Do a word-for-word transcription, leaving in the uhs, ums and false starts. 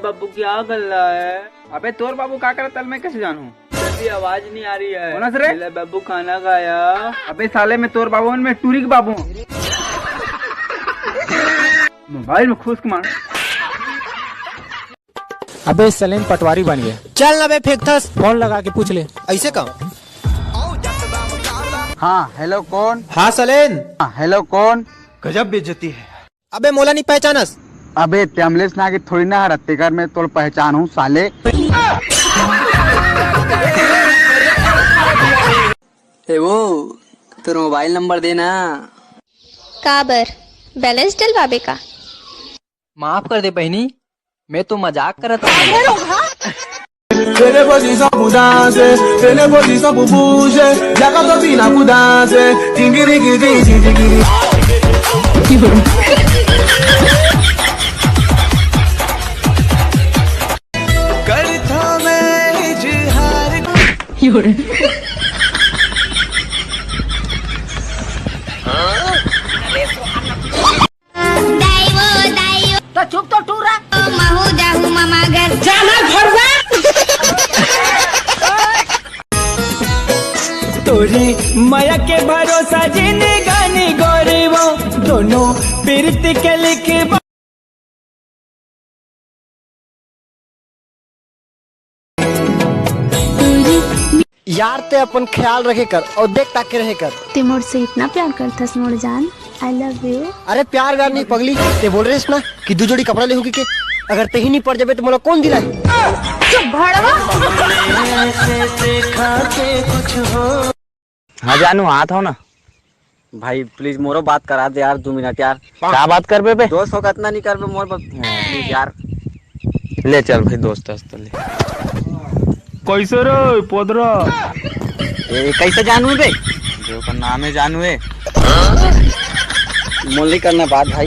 बाबू क्या कर रहा है? अबे तोर बाबू का करत हे, मैं कैसे जानूं? जल्दी, आवाज नहीं आ रही है। कौन हस रे? ले बाबू खाना खाया। अबे साले, मैं तोर बाबू हूं, मैं टूरी के बाबू हूं। मोबाइल में खुश के मार। अबे सलेन पटवारी बन गया। चल ना बे फेंकथस। फोन लगा के पूछ ले। ऐसे का? हाँ, हेलो, कौन? हाँ, सलेन। हाँ, हेलो, कौन? गजब बेइज्जती है। अबे मोला नहीं पहचानस? अबे ते अमलेश नागी थोड़ी ना हरत, तेकर मैं तोर पहचान हूँ, साले। ए वो, तोर मोबाइल नंबर दे ना। काबर? बैलेंस डलवाबे का? माफ कर दे बहिनी, मैं तो मजाक करत हूँ। Tenemos y somos danse, tenemos y somos bulle, ya cuando termina mudanse, tingiri, tingiri, tingiri. दाई वो, दाई वो। तो चुप तो टूरा। महू जाहू मामा घर। जाना घर जा। तोरी माया के भरोसा जिंदगानी गोरी वो, दोनों पीरती के लिखी। यार, ते अपन ख्याल रखे कर और देख ताके रहे कर। ते मोर से इतना प्यार करथस मोर जान, I love you। अरे प्यार व्यार नहीं पगली, ते बोल रहे ना कि दू जोड़ी कपड़ा ले होगी के, अगर ते ही नहीं पड़ जाबे तो मोला कौन दिलाई? चुप भड़वा। हाँ जानू, हाथ हो ना। भाई प्लीज मोरो बात करा दे यार, दो मिनट यार। का बात करबे बे? दोस्त हो, कितना नहीं करबे मोर बस, प्लीज यार। ले चल भाई, दोस्त हस तो ले। कैसे रे पोदरा? ए, कैसे जानू बे? जो का नाम है जानू है। मोली करना बात भाई।